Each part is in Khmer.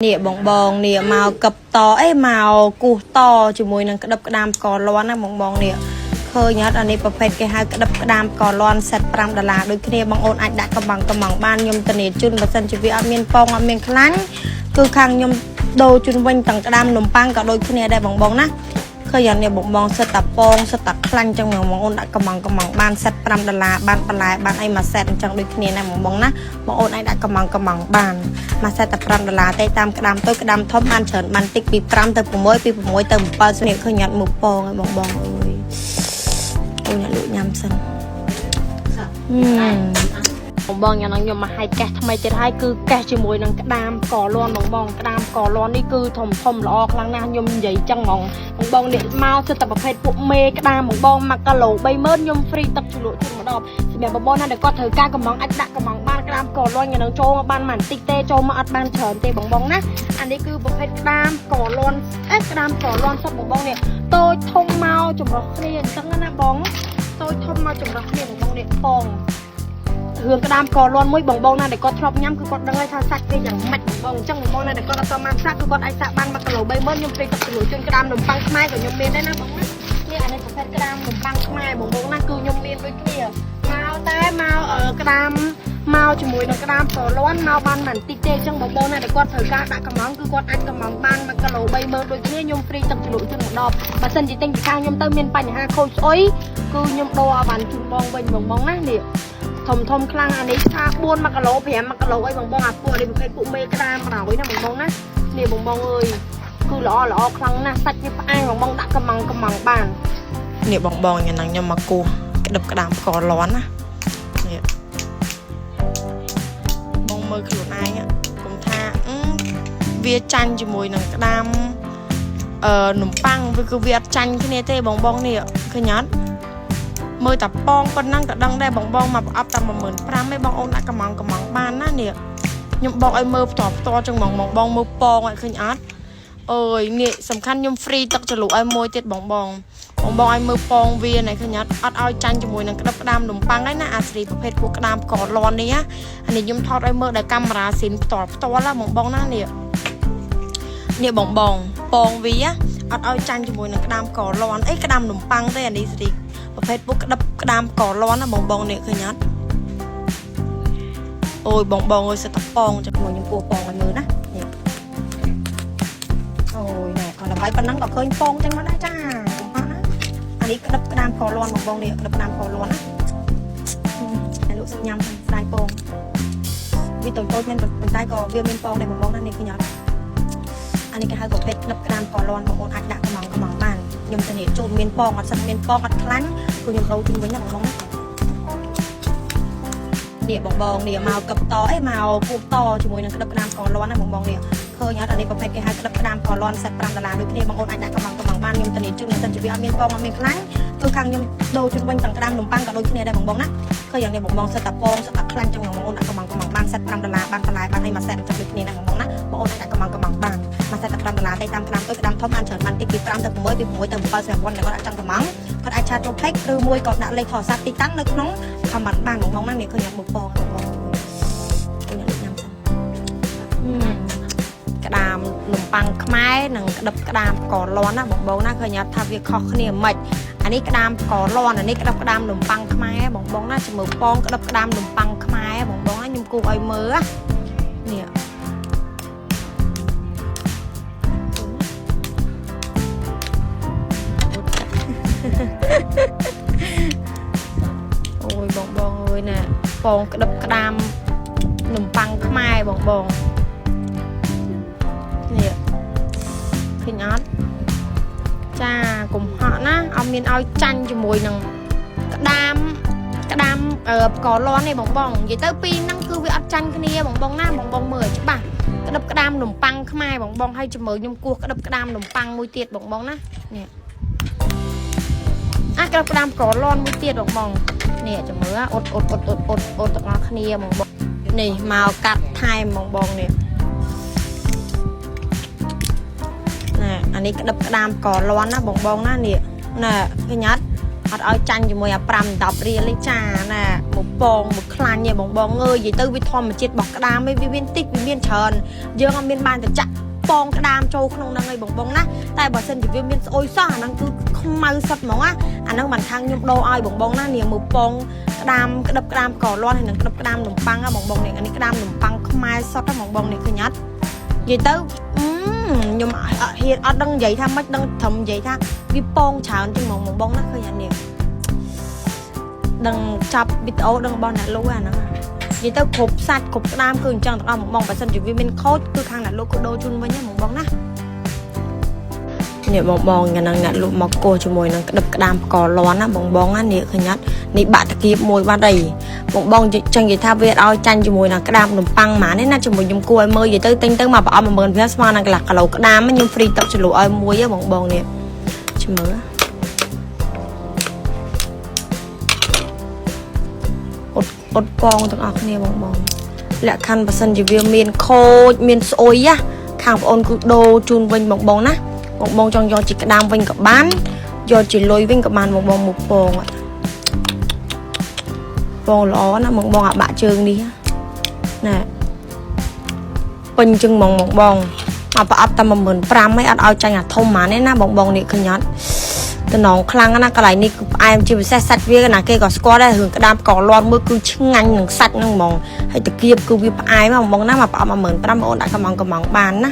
នេះបងបងនេះមកកឹបតអេមកគោះតជាមួយនឹងក្តឹបក្តាមកលន់ណាបងបងនេះឃើញអត់អានេះប្រភេទគេហៅក្តឹបក្តាមកលន់សិត5ដុល្លារដូចគ្នាបងអូនអាចដាក់កំងកំងបានខ្ញុំធានាជូនបើសិនជាវាអត់មានពងអត់មានខ្លាញ់គឺខាងខ្ញុំដូរជូនវិញទាំងក្តាមនំប៉័ងក៏ដូចគ្នាដែរបងបងណាឃើញអានេះបងបងសិតតាពងសិតតាខ្លាញ់ចឹងបងអូនដាក់កំងកំងបានសិត5ដុល្លារបានបន្លែបានអីមួយសេតអញ្ចឹងដូចគ្នាណាបងបងណាបងអូនអាចដាក់កំងកំងបានមួយសេតតែ5ដុល្លារទេតាមក្តាមតូចក្តាមធំបានច្រើនបានតិចពី5ទៅ6ពី6ទៅ7ស្នេះឃើញអត់មួយពងហើយបងបងអើយអូនអ្នកលក់ញ៉ាំសិនហឹម បងបងយ៉ាងហ្នឹងខ្ញុំមកហើយកេះថ្មីទៀតហើយគឺកេះជាមួយនឹងក្តាមកលន់បងបងក្តាមកលន់នេះគឺធំធំល្អខ្លាំងណាស់ខ្ញុំនិយាយចឹងហ្មងបងបងនេះមកសិតតែប្រភេទពួកមេក្តាមបងបង1គីឡូ30000ខ្ញុំ free ទឹកជ្រលក់ជូនម្ដងសម្រាប់បងបងណាដែលគាត់ត្រូវការកំងអាចដាក់កំងបានក្តាមកលន់យ៉ាងហ្នឹងចូលមកបានមិនតិចទេចូលមកអត់បានច្រើនទេបងបងណាអានេះគឺប្រភេទក្តាមកលន់អេក្តាមកលន់សុទ្ធបងបងនេះតូចធំមកចម្រុះគ្នាអញ្ចឹងណាបងតូចធំមកចម្រុះគ្នាបងបងនេះពង រឿងក្តាមកលន់មួយបងបងណាដែលគាត់ធ្លាប់ញ៉ាំគឺគាត់ដឹងហើយថាសាច់វាយ៉ាងម៉េចបងបងអញ្ចឹងបងបងណាដែលគាត់អត់បានសាក់គឺគាត់អាចសាក់បាន1គីឡូ30000ខ្ញុំ free ទឹកជ្រលក់ជូនក្តាមនំប៉័ងខ្មែរក៏ខ្ញុំមានដែរណាបងណានេះអានេះប្រភេទក្តាមនំប៉័ងខ្មែរបងបងណាគឺខ្ញុំមានដូចគ្នាមកតែមកក្តាមមកជាមួយនឹងក្តាមកលន់មកបានមិនតិចទេអញ្ចឹងបងបងណាដែលគាត់ត្រូវការដាក់កំងគឺគាត់អាចកំងបាន1គីឡូ30000ដូចគ្នាខ្ញុំ free ទឹកជ្រលក់ជូនម្ដងបើសិនជាទិញពីខាងខ្ញុំទៅមានបញ្ហាខូចស្អុយគឺខ្ញុំដូរឲ្យបានជូនបងវិញបងបងណានេះ ធំធំខ្លាំងអានេះថា4 1គីឡូ5 1គីឡូអីបងបងអាពួកនេះប្រភេទពួកមេក្តាមក្រោយណាបងបងណានេះបងបងអើយគឺល្អល្អខ្លាំងណាស់សាច់វាផ្អែមបងបងដាក់កំងកំងបាននេះបងបងយ៉ាងហ្នឹងខ្ញុំមកគោះក្តឹបក្តាមកលន់ណានេះបងមើលខ្លួនឯងកុំថាវាចាញ់ជាមួយនឹងក្តាមអឺនំប៉័ងវាគឺវាអត់ចាញ់គ្នាទេបងបងនេះឃើញអត់ មើលតាប៉ងប៉ុណ្ណឹងក៏ដឹងដែរបងបងមកប្រអប់តែ15000ឯងបងអូនដាក់កំងកំងបានណានេះខ្ញុំបកឲ្យមើលផ្ទាល់ផ្ទាល់ចឹងហ្មងបងបងមើលប៉ងឲ្យឃើញអត់អើយនេះសំខាន់ខ្ញុំ free ទឹកជ្រលក់ឲ្យមួយទៀតបងបងបងបងឲ្យមើលប៉ងវាណែឃើញអត់អត់ឲ្យចាញ់ជាមួយនឹងក្តឹបក្តាមនំប៉័ងឯណាអាស្រីប្រភេទពួកក្តាមកលន់នេះណាអានេះខ្ញុំថតឲ្យមើលដោយកាមេរ៉ាស៊ីនផ្ទាល់ផ្ទាល់ណាបងបងណានេះនេះបងបងប៉ងវាអត់ឲ្យចាញ់ជាមួយនឹងក្តាមកលន់អីក្តាមនំប៉័ងទេអានេះស្រី ប្រភេទពួកក្តឹបក្តាមកលន់ណាបងបងនេះឃើញអត់អូយបងបងអើយសិតតប៉ងចាំមួយខ្ញុំពោះប៉ងឲ្យមើលណានេះអូយណែគាត់ដើម្បីប៉ុណ្ណឹងក៏ឃើញប៉ងចឹងមកដែរចាកុំហត់ណាអានេះក្តឹបក្តាមកលន់បងបងនេះក្តឹបក្តាមកលន់ណាតែលោកញ៉ាំស្ដាយប៉ងវាតូចតូចមែនប៉ុន្តែក៏វាមានប៉ងដែរបងបងណានេះឃើញអត់អានេះគេហៅប្រភេទក្តឹបក្តាមកលន់បងអូនអាចដាក់កំងកំងបានខ្ញុំធានាជូនមានប៉ងអត់សិនមានប៉ងអត់ខ្លាញ់គឺខ្ញុំដូរជូនវិញណាបងបងណានេះបងបងនេះមកកឹបតអេមកគូតជាមួយនឹងក្តឹបក្តាមកលន់ណាបងបងនេះឃើញអត់អានេះប្រភេទគេហៅក្តឹបក្តាមកលន់សិត5ដុល្លារដូចគ្នាបងអូនអាចដាក់កំងកំងបានខ្ញុំធានាជូនសិនជាវាអត់មានប៉ងអត់មានខ្លាញ់គឺខាងខ្ញុំដូរជូនវិញទាំងក្តាមនំប៉័ងក៏ដូចគ្នាដែរបងបងណាឃើញយ៉ាងនេះបងបងសិតតាពងសិតតាខ្លាញ់ចឹងបងអូនដាក់កំងកំងបានសិត5ដុល្លារបានបន្លែបានអីមួយសេតចឹងដូចគ្នាណាបងបងណាបងអូនអាចដាក់កំងកំងបានមួយសេតតែ5ដុល្លារទេតាមក្តាមតូចក្តាមធំបានច្រើនបានតិចពី5ទៅ6ពី6ទៅ7សម្រាប់វ៉ាន់ដែលគាត់អាចចង់កំងគាត់អាច chat ចូល page ឬមួយក៏ដាក់លេខទូរស័ព្ទទីតាំងនៅក្នុង comment បានបងបងណានេះឃើញអត់មួយពងបងបងអូនញ៉ាំសិនក្តាមនំប៉័ងខ្មែរនិងក្តឹបក្តាមកលន់ណាបងបងណាឃើញអត់ថាវាខុសគ្នាមិនអានេះក្តាមកលន់អានេះក្តឹបក្តាមនំប៉័ងខ្មែរបងបងណាចាំមើលពងក្តឹបក្តាមនំប៉័ងខ្មែរបងបងណាខ្ញុំគូឲ្យមើលនេះអូយបងបងអើយណាពងក្តឹបក្តាមនំប៉័ងខ្មែរបងបងនេះឃើញអត់ចាកុំហក់ណាអត់មានឲ្យចាញ់ជាមួយនឹងក្តាមក្តាមផ្កលន់ទេបងបងនិយាយទៅពីរហ្នឹងគឺវាអត់ចាញ់គ្នាបងបងណាបងបងមើលឲ្យច្បាស់ក្តឹបក្តាមនំប៉័ងខ្មែរបងបងឲ្យជំរឿខ្ញុំគោះក្តឹបក្តាមនំប៉័ងមួយទៀតបងបងណានេះអាក្តឹបក្តាមកលន់មួយទៀតបងបងនេះជំរឿអត់អត់អត់អត់អត់អត់ទាំងអស់គ្នាបងបងនេះមកកាត់ថែមបងបងនេះណែអានេះក្តឹបក្តាមកលន់ណាបងបងណានេះណែឃើញអត់ អត់ឲ្យចាញ់ជាមួយអា5 10រៀលទេចាណាមកពងមកខ្លាញ់ឯងបងបងអើយនិយាយទៅវាធម្មជាតិរបស់ក្តាមឯងវាមានតិចវាមានច្រើនយើងអត់មានបានទៅចាក់ពងក្តាមចូលក្នុងហ្នឹងឯងបងបងណាតែបើសិនជាវាមានស្អុយសោះអាហ្នឹងគឺខ្មៅសុទ្ធហ្មងណាអាហ្នឹងបានខាងខ្ញុំដូរឲ្យបងបងណានាងមើលពងក្តាមក្តឹបក្តាមកលាន់ហើយនឹងក្តឹបក្តាមនំប៉័ងហ៎បងបងនេះអានេះក្តាមនំប៉័ងខ្មែរសុទ្ធហ៎បងបងនេះឃើញអត់និយាយទៅខ្ញុំអត់ហ៊ានអត់ដឹងនិយាយថាម៉េចដឹងត្រឹមនិយាយថាវាពងច្រើនជាងហ្មងបងបងណាឃើញអានេះដឹងចាប់វីដេអូដឹងរបស់អ្នកលក់អាហ្នឹងនិយាយទៅគ្រប់សាច់គ្រប់ក្តាមគឺអញ្ចឹងទាំងអស់បងបងបើសិនជាវាមានខូចគឺខាងអ្នកលក់គឺដូរជូនវិញណាបងបងណានេះបងបងញ៉ាំនឹងអ្នកលក់មកកោសជាមួយនឹងក្តឹបក្តាមផ្កលាន់ណាបងបងណានេះឃើញអត់នេះបាក់តាគៀបមួយបាត់អីបងបងចឹងនិយាយថាវាឲ្យចាញ់ជាមួយនឹងក្តាមនំប៉័ងហ្មងនេះណាជាមួយខ្ញុំគួរឲ្យមើលនិយាយទៅទិញទៅមកប្រអប់15000ស្មើនឹងកន្លះគីឡូក្តាមខ្ញុំ free ទឹកជ្រលក់ឲ្យមួយបងបងនេះចាំមើលអត់អត់ពងទាំងអស់គ្នាបងបងលក្ខខណ្ឌបើសិនជាវាមានខូចមានស្អុយណាខាងបងអូនគឺដូរជូនវិញបងបងណាបងបងចង់យកជាក្តាមវិញក៏បានយកជាលុយវិញក៏បានបងបងមកពងពងល្អណាបងបងអាបាក់ជើងនេះណាពេញជើងហ្មងបងបងមកប្រអប់តែ15000ឯងអត់ឲ្យចាញ់អាធំហ្មងទេណាបងបងនេះឃើញអត់តំណងខ្លាំងណាស់កន្លែងនេះគឺផ្អែមជាពិសេសសាច់វាណាគេក៏ស្គាល់ដែររឿងក្តាមកលាន់មួយគឺឆ្ងាញ់នឹងសាច់ហ្នឹងហ្មងហើយតាគៀបគឺវាផ្អែមបងបងណាមកប្រអប់15000បងអូនដាក់កំងកំងបានណា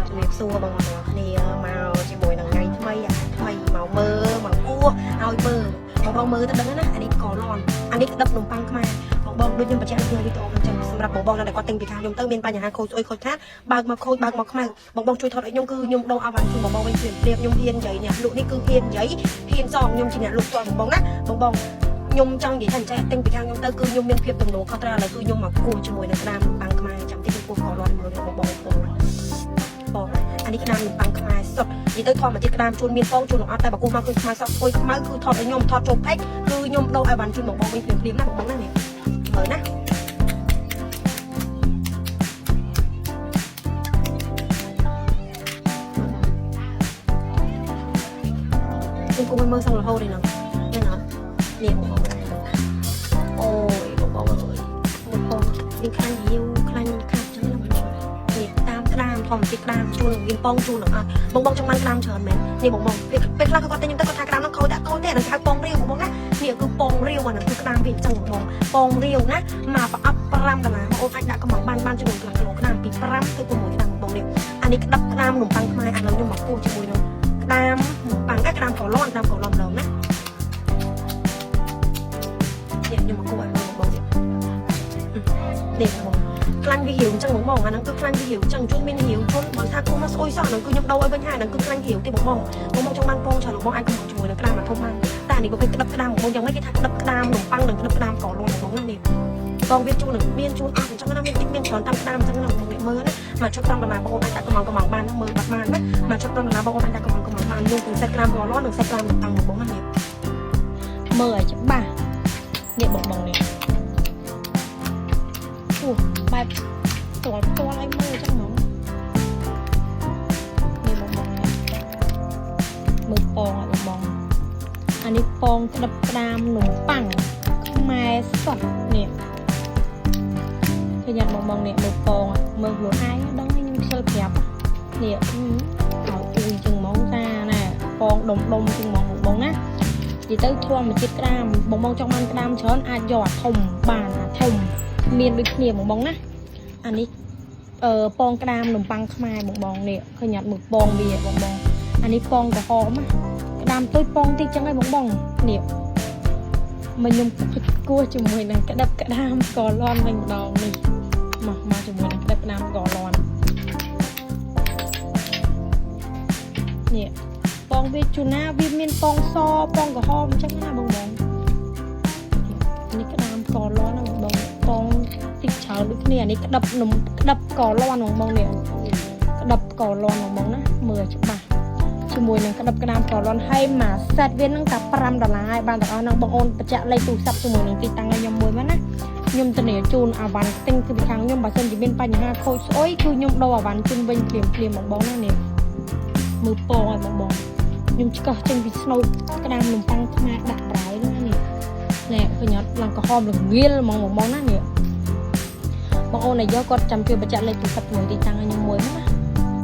ជំរាបសួរបងប្អូនគ្នាមកជាមួយនឹងថ្ងៃថ្មីអាថ្មីមកមើលមកគោះឲ្យមើលបងបងមើលទៅដឹងណាអានេះកលាន់អានេះក្តឹបនំប៉័ងខ្មែរបងបងដូចខ្ញុំបញ្ជាក់នៅក្នុងវីដេអូហ្នឹងចឹងសម្រាប់បងបងដែលគាត់ទិញពីខាងខ្ញុំទៅមានបញ្ហាខូចស្អុយខូចខាតបើកមកខូចបើកមកខ្មៅបងបងជួយថតឲ្យខ្ញុំគឺខ្ញុំដូរអវ៉ាន់ជូនបងបងវិញភ្លាមភ្លាមខ្ញុំហ៊ាននិយាយអ្នកលក់នេះគឺហ៊ាននិយាយហ៊ានសងខ្ញុំជាអ្នកលក់ផ្ទាល់បងបងណាបងបងខ្ញុំចង់និយាយថាអញ្ចេះទិញពីខាងខ្ញុំទៅគឺខ្ញុំមានភាពទំនួលខុសត្រូវឥឡូវគឺខ្ញុំមកគោះជាមួយនឹងក្តាមនំប៉័ងខ្មែរចាំតិចខ្ញុំគោះកលាន់មើលបងបងបងបងអានេះក្តាមនំប៉័ងខ្មែរសុទ្ធនិយាយទៅធម្មជាតិក្តាមជូនមានពងជូនអត់តែបើគោះមកគឺខ្មៅសោះស្អុយខ្មៅគឺថតឲ្យខ្ញុំថតចូលពេកគឺខ្ញុំដូរអីវ៉ាន់ជូនបងបងវិញភ្លាមភ្លាមណាបងបងណានេះមើលណាខ្ញុំគួរមើលសងរហូតឯហ្នឹងមែនអត់នេះបងបងអូយបងបងអើយបងបងនេះខ្លាញ់រាវខ្លាញ់ខាត់ចឹងណាបងបងនេះតាមក្តាមធម្មជាតិក្តាមជូនមានពងជូននឹងអត់បងបងចង់បានក្តាមច្រើនមែននេះបងបងពេលខ្លះគាត់ទិញខ្ញុំទៅគាត់ថាក្តាមហ្នឹងខូចតែខូចទេអាហ្នឹងគេហៅពងរាវបងបងណានេះគឺពងរាវអាហ្នឹងគឺក្តាមវាអញ្ចឹងបងបងពងរាវណាមកប្រអប់5ដុល្លារបងអូនអាចដាក់កំងបានបានចំនួនកន្លះគីឡូក្តាមពី5ទៅ6ក្តាមបងបងនេះអានេះក្តាប់ក្តាមនំប៉័ងខ្មែរឥឡូវខ្ញុំមកគោះជាមួយនឹងក្តាមនំប៉័ងក្តាមកលាន់ក្តាមកលាន់ម្ដងណានេះខ្ញុំមកគោះឲ្យមើលបងបងនេះនេះបងខ្លាញ់វារាវអញ្ចឹងបងបងអាហ្នឹងគឺខ្លាញ់វារាវអញ្ចឹងជួនមានរាវជួនបើថាគោះមកស្អុយសោះអាហ្នឹងគឺខ្ញុំដូរឲ្យវិញហើយអាហ្នឹងគឺខ្លាញ់រាវទេបងបងបងបងចង់បានពងច្រើនបងបងអាចកំងជាមួយនឹងក្តាមមកធំបានតែអានេះប្រភេទក្តាប់ក្តាមបងបងយ៉ាងម៉េចគេថាក្តាប់ក្តាមនំប៉័ងនិងក្តាប់ក្តាមកលាន់បងបងណានេះបងវាជួននឹងមានជួនអស់អញ្ចឹងណាមានតិចមានច្រើនតាមក្តាមអញ្ចឹងណាបងនេះមើលណាមកឈុត5ដុល្លារបងអូនអាចដាក់កំងកំងបានណាមើលបាត់បានណាមកឈុត5ដុល្លារបងអូនអាចដាក់កំងកំងបានមានទាំងសេតក្តាមកលាន់និងសេតក្តាមនំប៉័ងបងបងណានេះមើលឲ្យច្បាស់នេះបងបងនេះអូបែបផ្ទាល់ផ្ទាល់ឲ្យមើលអញ្ចឹងហ្មងនេះបងបងនេះមើលពងឲ្យបងបងអានេះពងក្តឹបក្តាមនំប៉័ងខ្មែរសុទ្ធនេះឃើញអត់បងបងនេះមើលពងមើលខ្លួនឯងដឹងហើយខ្ញុំខ្ជិលប្រាប់នេះឲ្យអ៊ុយចឹងហ្មងចាណាពងដុំដុំចឹងហ្មងបងបងណានិយាយទៅធម្មជាតិក្តាមបងបងចង់បានក្តាមច្រើនអាចយកអាធំបានអាធំមានដូចគ្នាបងបងណាអានេះអឺពងក្តាមនំប៉័ងខ្មែរបងបងនេះឃើញអត់មើលពងវាបងបងអានេះពងក្រហមណាក្តាមតូចពងតិចចឹងឯងបងបងនេះមកខ្ញុំគោះជាមួយនឹងក្តាប់ក្តាមកលាន់វិញម្ដងនេះមកមកជាមួយនឹងក្តាប់ក្តាមកលាន់នេះពងវាជូណាវាមានពងសពងក្រហមអញ្ចឹងណាបងបងនេះក្តាមកលាន់ណាបងបងពងតិចច្រើនដូចគ្នានេះក្តាប់នំក្តាប់កលាន់បងបងនេះក្តាប់កលាន់បងបងណាមើលច្បាស់ជាមួយនឹងក្តាប់ក្តាមកលាន់ហើយមួយសេតវានឹងតែ5ដុល្លារហើយបានទាំងអស់ហ្នឹងបងអូនបញ្ជាក់លេខទូរស័ព្ទជាមួយនឹងទីតាំងឲ្យខ្ញុំមួយមកណាខ្ញុំធានាជូនអាវ៉ាន់ទិញគឺពីខាងខ្ញុំបើសិនជាមានបញ្ហាខូចស្អុយគឺខ្ញុំដូរអាវ៉ាន់ជូនវិញភ្លាមភ្លាមបងបងណានេះមើលពងឲ្យបងបង ខ្ញុំឆ្កឹះចេញពីស្នូកក្តាមនំប៉័ងថ្មដាក់ប្រយហ្នឹងណានេះណែឃើញអត់ឡើងក្រហមល្ងាលហ្មងហ្មងណានេះបងអូនអាយកគាត់ចាំជួយបញ្ជាក់លេខទូរស័ព្ទជាមួយទីតាំងឲ្យខ្ញុំមួយមក។